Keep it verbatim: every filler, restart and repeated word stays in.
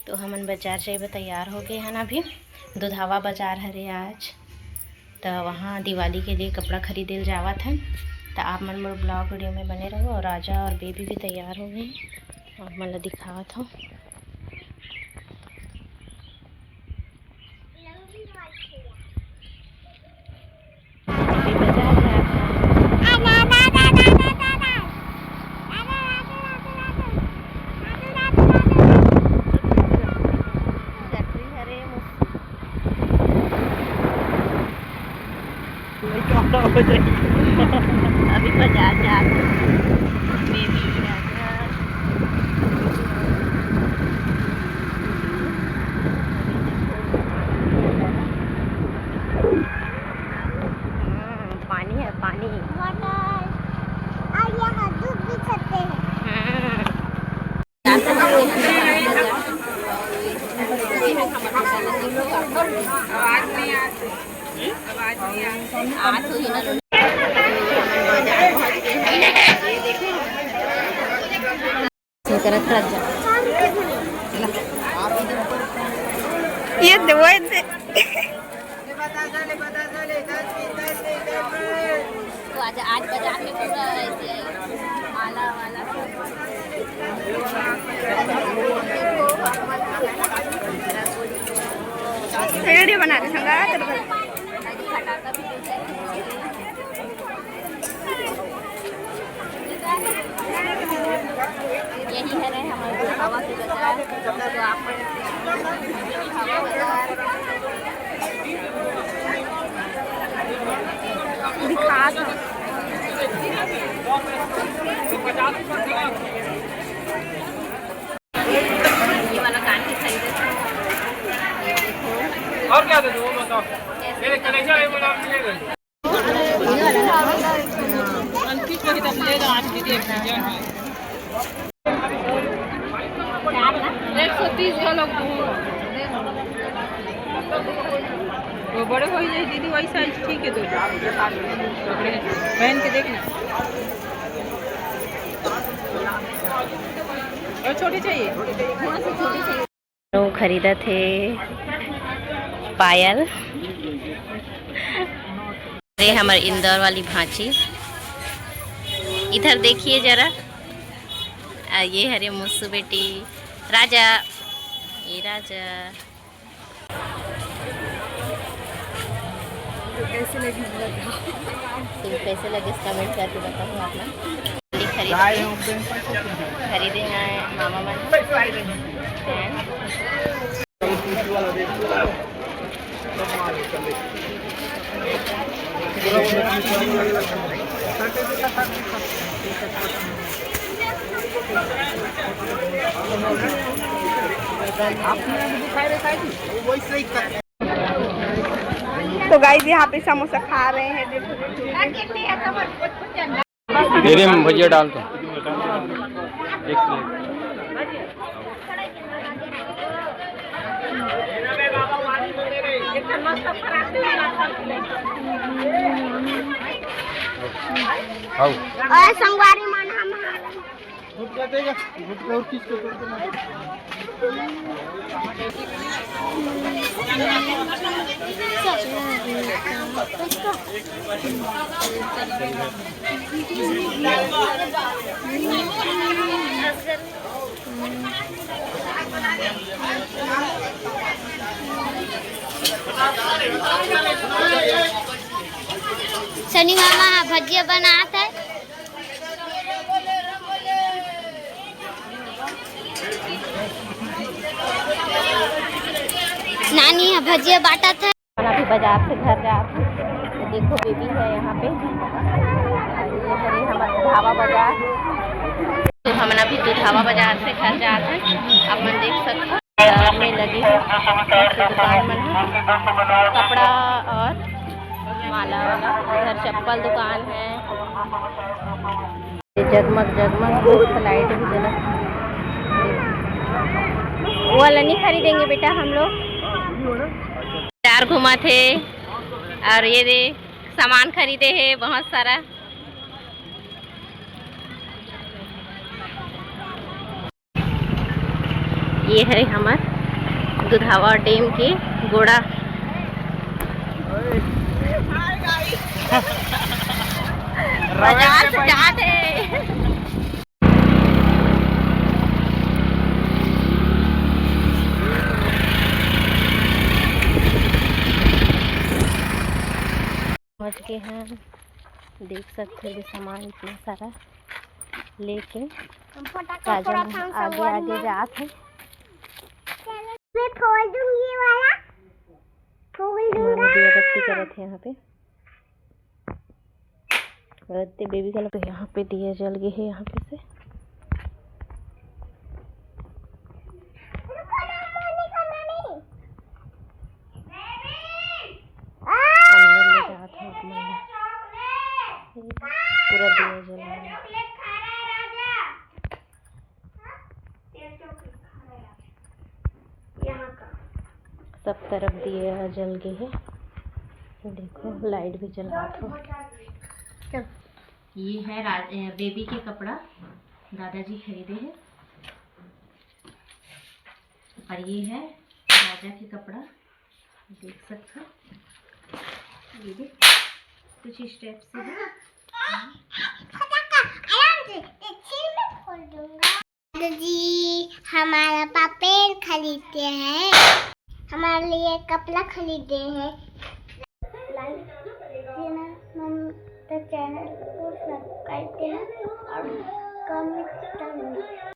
तो हमन बाजार जाए बर तैयार हो गए हन। अभी दुधावा बाजार हरे आज, तो वहाँ दिवाली के लिए कपड़ा खरीदे ल जावत हन। तो आप मन मोर vlog video में बने रहो। और राजा और बेबी भी तैयार हो गए हैं, आप मन ला दिखावत हूँ। अभी बाजार जात हन। चटनी हरे मस्त। अभी बाजार जात हन। बेबी भी आ गया। हम्म, पानी है, पानी। वाटर। और यहाँ दूध भी छटते हैं। हम्म। आवाज नहीं आती। आवाज नहीं आती। करत रह जा। ये दे, वो दे। तो आज, आज बाजार में पूरा ऐसे आला वाला सब। वीडियो बना रहे संगा, तेरे घर। यही हरे हमर हवा के बाजार। तो आप मन हवा बाजार दिखात हन। ये वाला कान के खरीदे थे। और क्या दे दूँ, वो बताओ। मेरे कलेजा है, वो नाम मिलेगा। एक सौ तीस का लोग दूंगा। वो बड़े हो जाए दीदी, वही साइज ठीक है। तो पहन के देखना। और छोटी चाहिए? हाँ, तो छोटी चाहिए। लोग खरीदत हे पायल। अरे, हमर इंदौर वाली भांची, इधर देखिए जरा। आ, ये हरे मुस्सू बेटी, राजा, ये राजा। तो कैसे लगी, बताओ। तो कैसे लगे, कमेंट करके बताओ आप ना। खरीदे, खरीदे हैं मामा मन। तो गाइस, यहाँ पे समोसा खा रहे हैं, देखो। दे दे, हम भजिया डाल दो। एक प्लेट। आओ। और संगवारी मन, हम गुटखा देगा, गुटखा और किसको तोड़ के मारो। सनी मामा भजिया बनात हे। नानी ह भजिया बांटत हे। अभी बाजार से घर जात हे, तो देखो बेबी है यहाँ पे। ये हरे हमर दुधावा बाजार। तो हमन अभी दुधावा बाजार से घर जात हे, आप मन देख सकते हो। में लगे हे दुकान मन हे, कपड़ा और माला वाला। इधर चप्पल दुकान हे। जगमग जगमग मस्त लाइट भी जलत हे। वो वाला नहीं खरीदेंगे बेटा हम लोग। चार घुमा थे और ये दे सामान खरीदे हे बहुत सारा। ये हरे हमर दुधावा डैम के गोड़ा। बाजार से जात हे। पहुँच गए हैं, देख सकते हो ये सामान इतना सारा लेके। हम फटाका काजल फोड़त हन आगे संगवारी आगे मन। जात है। मैं खोल दूंगी वाला, खोल दूंगा। दिया बत्ती करत है यहाँ पे। और इतने बेबी का लग, तो यहाँ पे दिया जल गए है, यहाँ पे से अंदर ले जात है अपने। पूरा दिया जला है। सब तरफ दिया जल गए है। देखो, लाइट भी जलात हो। ये है राज-, ए, बेबी के कपड़ा, दादाजी खरीदे हैं। और ये है राजा के कपड़ा, देख सकते हो। ये भी कुछ इस टाइप से है। दादाजी हमारा पापेन खरीदते हैं, हमारे लिए कपड़ा खरीदे हैं। लाइक देना, मन तो चैनल को सब्सक्राइब देना और कमेंट करना।